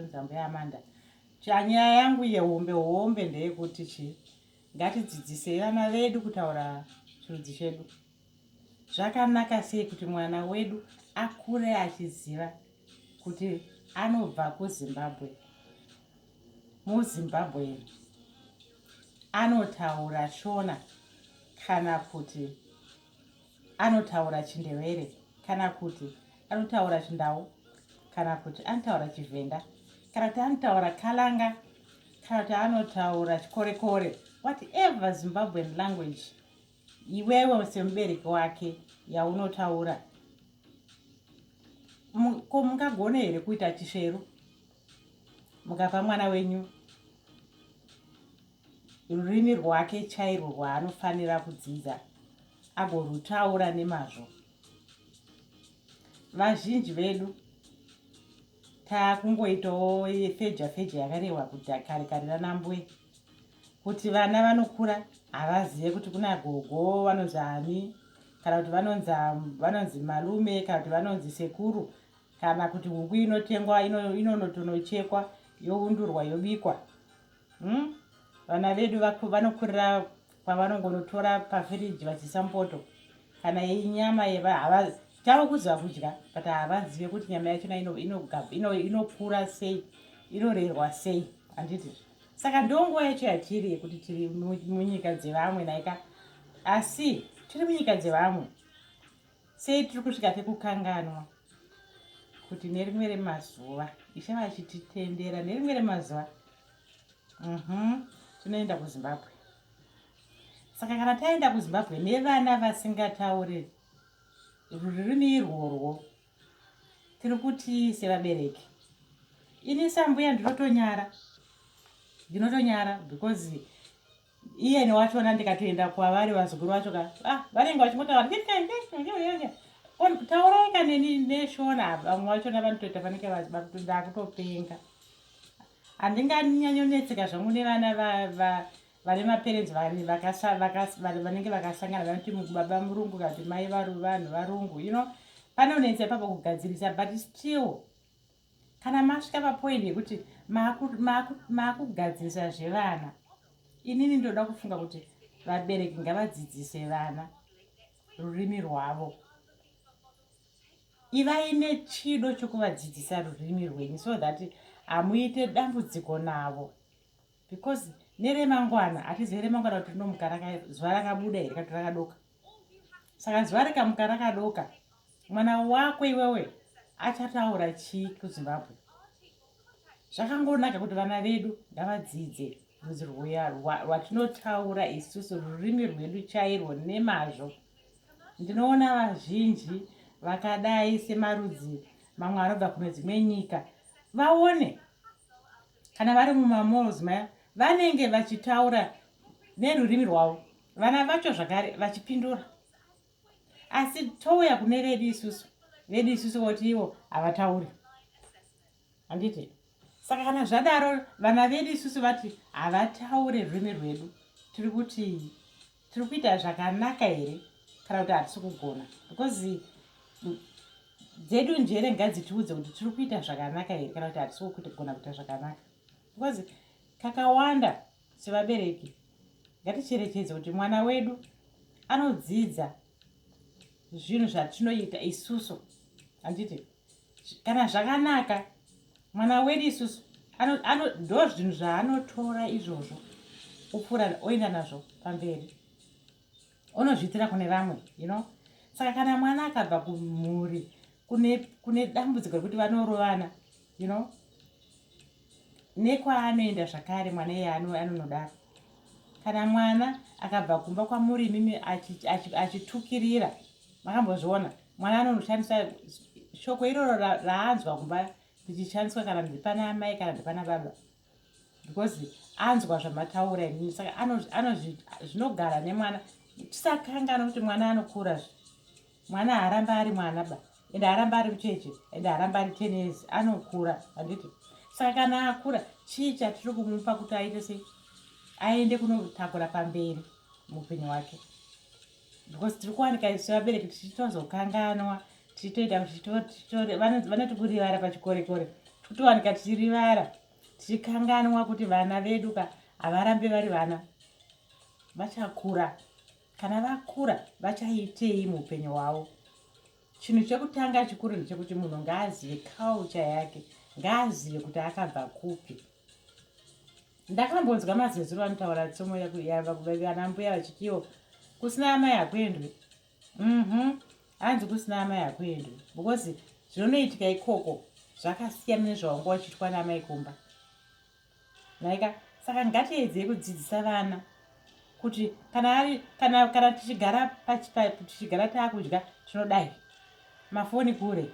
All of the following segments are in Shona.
Ndonzi Ambuya Amanda. Chanyaya yangu yehombe hombe ndeyekuti chi ngatidzidzisei vana vedu kutaura chirudzi chedu. Zvakanaka sei kuti mwana wedu akure achiziva kuti anobva kuZimbabwe. MuZimbabwe anotaura Shona kana kuti anotaura Chindevere kana kuti anotaura Chindau kana kuti anotaura Chivhenda kana kuti anotaura Kalanga kana kuti anotaura Chikorekore, whatever Zimbabwean language iwewe semubereki wake yaunotaura. Ko mungagone here kuita chisveru mukapa mwana wenyu rurimi rwake chairwo rwaanofanira kudzidza agorutaura nemazvo? Vazhinji vedu takungoitawo feja feja yakarehwa kare kare nanambuya kuti vana vanokura havazive kuti kuna gogo vanonzi ani kana kuti vanonzi malume kana kuti vanonzi sekuru kana kuti huku inotengwa inonotonochekwa youndurwa yobikwa. Vana vedu vanokurira kwavanongonotora pafiriji vachiisa mupoto kana inyama chavo kuziva kudya, but havazive kuti nyama yachona inokura sei, inorerwa sei, handiti? Saka ndonguva yacho yatiri yekuti tiri munyika dzevamwe naika, asi tiri munyika dzevamwe sei tiri kusvika pekukanganwa kuti nerimwe remazuva Ishe vachititendera, nerimwe remazuva tinoenda kuZimbabwe. Saka kana taenda kuZimbabwe nevana vasingatauri rurimi irworwo, tiri kuti sevabereki, ini sambuya ndinotonyara, ndinotonyara because iyeni wachona ndikatoenda kwavari vazukuru vacho ka, ah, vanenge vachingotaura, "Taurai kaneni neShona." Vamwe vachona vanotoita vanenge ndakutopenga. Handinganyanyonetseka zvangu nevana vane maparents vanenge vakasangana, vanoti baba murungu kana kuti mai vanhu varungu. Panonetsa ipapo kugadzirisa, but still kana masvika papoint yekuti maakugadzirisa zvevana, inini ndoda kufunga kuti vabereki ngavadzidzise vana rurimi rwavo. Ivai nechido chokuvadzidzisa rurimi rwenyu so that hamuite dambudziko navo, because neremangwana hatizivi remangwana kuti rinomuka zuva rakabuda here kana kuti rakadoka. Saka zuva rikamuka rakadoka, mwana wako iwewe achataura chii kuZimbabwe? Zvakangonaka kuti vana vedu ngavadzidze rudzi rwatinotaura isusu, rurimi rwedu chairwo nemazvo. Ndinoona vazhinji vakadai semarudzi mamwe anobva kune dzimwe nyika, vaone kana vari mumamalls maya, vanenge vachitaura nerurimi rwavo, vana vacho zvakare vachipindura. Asi touya kune vedu isusu, vedu isusu voti ivo havatauri, handiti? Saka kana zvadaro, vana vedu isusu vati havataure rurimi rwedu, tiri kuti tiri kuita zvakanaka here kana kuti hatisi kugona? Because dzedu njere ngadzitiudze kuti tiri kuita zvakanaka here kana kuti hatisi kugona kuita zvakanaka, because kakawanda sevabereki ngaticherechedze kuti mwana wedu anodzidza zvinhu zvatinoita isusu, handiti? Kana zvakanaka, mwana wedu isusu ndo zvinhu zvaanotora izvozvo opfuura oenda nazvo pamberi, unozviitira kune vamwe. Saka kana mwana akabva kumhuri kune dambudziko rekuti vanorovana, nekwaanoenda zvakare mwana iye anonodaro. Kana mwana akabva kumba kwamuri imimi achitukirira, makambozviona, mwana anonoshandisa shoko iroro raanzwa kumba richishandiswa, kana ndipana amai kana ndipana baba, because anzwa zvamataura imimi. Saka zvinogara nemwana. Tisakangana kuti mwana anokura. Mwana haaramba ari mwana ba, ende haaramba ari mucheche, ende haaramba ari 10 years. Anokura, handiti? Saka kana akura, chii chatiri kumupa kuti aite sei, aende kunotakura pamberi muupenyu hwake? Because tiri kuwanika sevabereki tichitozokanganwa, tichitoita vanoti kurivara pachikorekore. Kutowanika tichirivara, tichikanganwa kuti vana vedu ka havarambe vari vana, vachakura. Kana vakura vachaitei muupenyu hwavo? Chinhu chekutanga chikuru ndechekuti munhu ngaazive culture yake, ngaazive kuti akabva kupi. Ndakambonzwa mazezuru vanotaura tsomo vana mbuya vachitiwo kusina amai hakuendwi. Hanzi kusina amai hakuendwi because zvinonoitika ikoko zvakasiyana nezvawanga wachiitwa naamai kumba. Naika saka ngatiedzei kudzidzisa vana kuti kana ari kana kana tichigara tichigara taakudya tinodai mafoni kure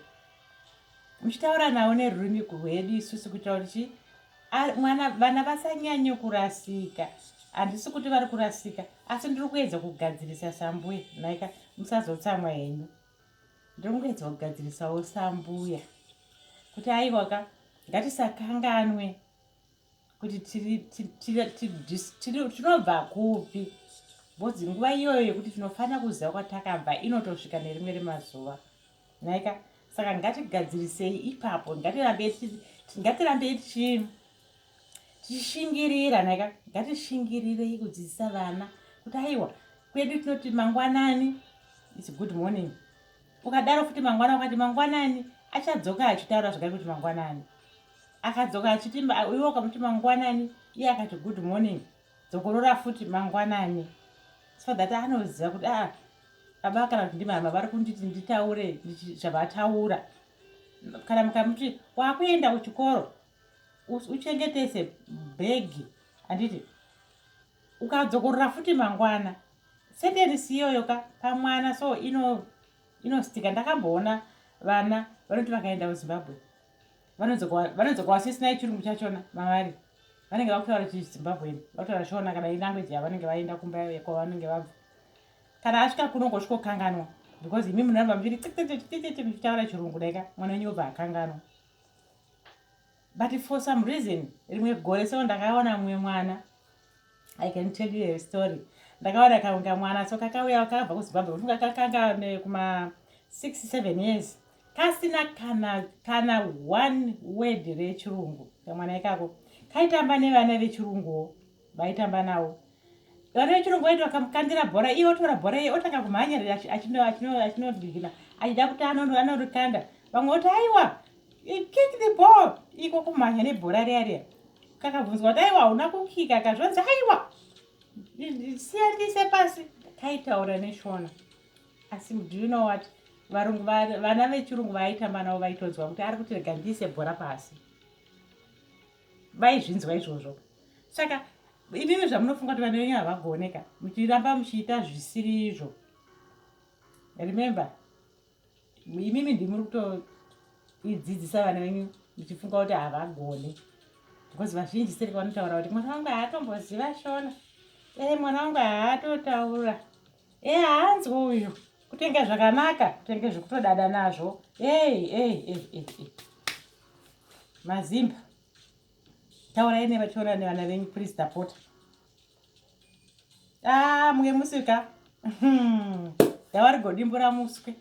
muchitaura nawo nerurimi rwedu isusu kuitira kuti chi mwana vana vasanyanye kurasika. Handisi kuti vari kurasika, asi ndiri kuedza kugadzirisa sambuya. Naika musazotsamwa henyu, ndiri kungoedza kugadzirisawo sambuya kuti aiwaka ngatisakanganwe kuti tinobva kupi, because nguva iyoyo yekuti tinofanira kuziva kwatakabva inotosvika nerimwe remazuva. Naika saka ngatigadzirisei ipapo, ngatirambei tichishingirira. Naika ngatishingirirei kudzidzisa vana kuti aiwa, kwedu tinoti mangwanani is good morning. Ukadaro futi mangwana, ukati mangwanani, achadzoka achitaura zvakare kuti mangwanani. Akadzoka achiti, iwe ukamuti mangwanani, iye akati good morning, dzokorora futi mangwanani so that anoziva kuti aa baba kana kuti ndimama vari kunditi nditaure zvavataura. Kana mukamuti wakuenda kuchikoro, uchengetese bhegi, handiti? Ukadzokorora futi mangwana, sentence iyoyo ka pamwana so inostika. Ndakamboona vana vanoti vakaenda kuZimbabwe vanodzoka vasisina chirungu chachona mavari, vanenge vakutaura chiZimbabweni, vakutaura Shona kana ilanguage yavanenge vaenda kumba kwavanenge vabva. Kana asvika kuno kosvikokanganwa because imi munoramba muchiti muchitaura chirungu daika mwana wenyu obva akanganwa. But for some reason rimwe gore so ndakaona mumwe mwana, I can tell you a story. Ndakaona kamwe kamwana so kakauya kakabva kuZimbabwe, kufunga kakanga kuma 6 7 years, kasina kana one word rechirungu. Kamwana ikako kaitamba nevana vechirunguwo, vaitamba navo vana vechirungu. Vaiti vakamukandira bhora, iye otora bhora iye otanga kumhanya achinodhigina achida kuti anorikanda. Vamwe voti, "Aiwa, kick the ball." Iko kumhanya nebhora riya riya. Kakabvunzwa kuti, "Aiwa, hauna kukika?" Kazvonzi, "Aiwa, siya ndise pasi." Kaitaura neShona, asi do you know what? Varungu, vana vechirungu vaaitamba navo vaitonzwa kuti ari kuti, "Rega ndiise bhora pasi." Vaizvinzwa izvozvo. Saka imimi zvamunofunga kuti vana venyu havagoneka, muchiramba muchiita zvisiri izvo, remember imimi ndimuri kutoidzidzisa vana venyu muchifunga kuti havagoni, because vazhinji seri vanotaura kuti mwana wangu haatomboziva Shona, e mwana wangu haatotaura, e haanzwi uyu. Kutenga zvakanaka, kutenge zvekutodada nazvo. Ei ei ei ei, mazimba, taurai nevachiona nevana venyu please, tapota. Ah, mumwe musika gava rigodimbura muswe,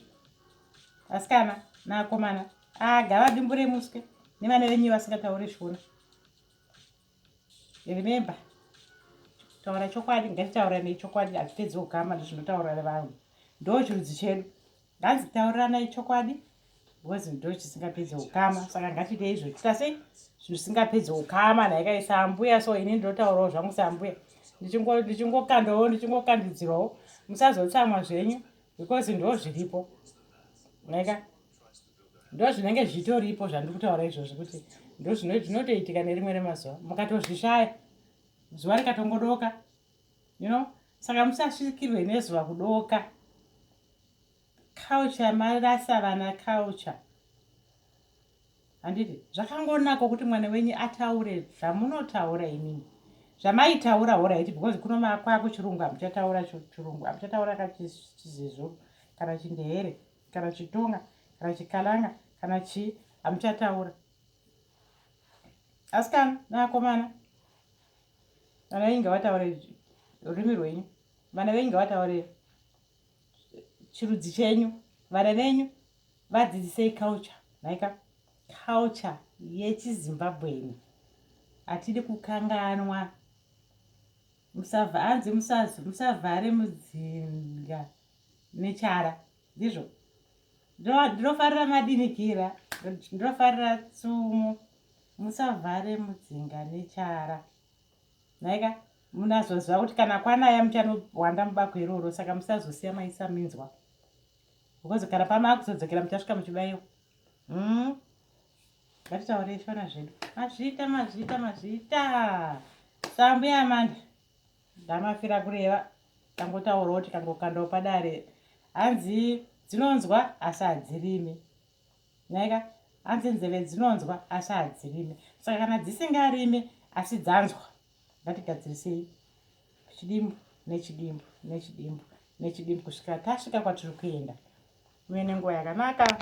asikana naakomana. Ah, gava dimbure muswe nevana venyu vasingatauri Shona. Remember, taura chokwadi, ngatitauranei chokwadi, hatipedzi ukama. Ndozvinotaura vanhu, ndo chirudzi chedu. Nganzi tauriranai chokwadi because ndo chisingapedzi ukama. Saka ngatiitei izvo, tita sei zvisingapedzi ukama nhaika sambuya. So ini ndinotaurawo zvangu sambuya, ndichingokandawo, ndichingokandidzirawo. Musazotsamwa zvenyu because ndo zviripo nhaika, ndo zvinenge zvitoripo zvandiri kutaura izvozvi, kuti ndo zvinotoitika nerimwe remazuva mukatozvishaya, zuva rikatongodoka. Saka musasvikirwe nezuva kudoka. Culture, marasa vana culture, handiti? Zvakangonaka kuti mwana wenyu ataure zvamunotaura imini, zvamaitaura, alright, because kuno kwakuchirungu, hamuchataura chirungu, hamuchataura kachiZezuru kana chiNdehere kana chiTonga kana chiKalanga kana chii, hamuchataura. Asikana naakomana, vana venyu ngavataure rurimi rwenyu, vana venyu ngavataure chirudzi chenyu, vana venyu vadzidzisei culture nhaika. Culture yechiZimbabweni hatidi kukanganwa. Hanzi musavhare mudzinga nechara, ndizvo. Ndinofarira madinikira, ndinofarira tsumo. Musavhare mudzinga nechara. Nhaika munazoziva kuti kana kwanaya muchanowanda mubako iroro, saka musazosiya maisa minzwa, because kana pamaakuzodzokera muchasvika muchibayiwa. Ngatitaurei Shona zvedu. Mazviita, mazviita, mazviita. Sambuya Amanda, ndamafira kureva. Tangotaurawo tikangokandawo padare. Hanzi dzinonzwa asi hadzirimi. Nhaika hanzi nzeve dzinonzwa asi hadzirimi. Saka kana dzisingarimi asi dzanzwa, ngatigadzirisei chidimbu nechidimbu nechidimbu nechidimbu kusvika tasvika kwatiri kuenda. Muve nenguva yakanaka.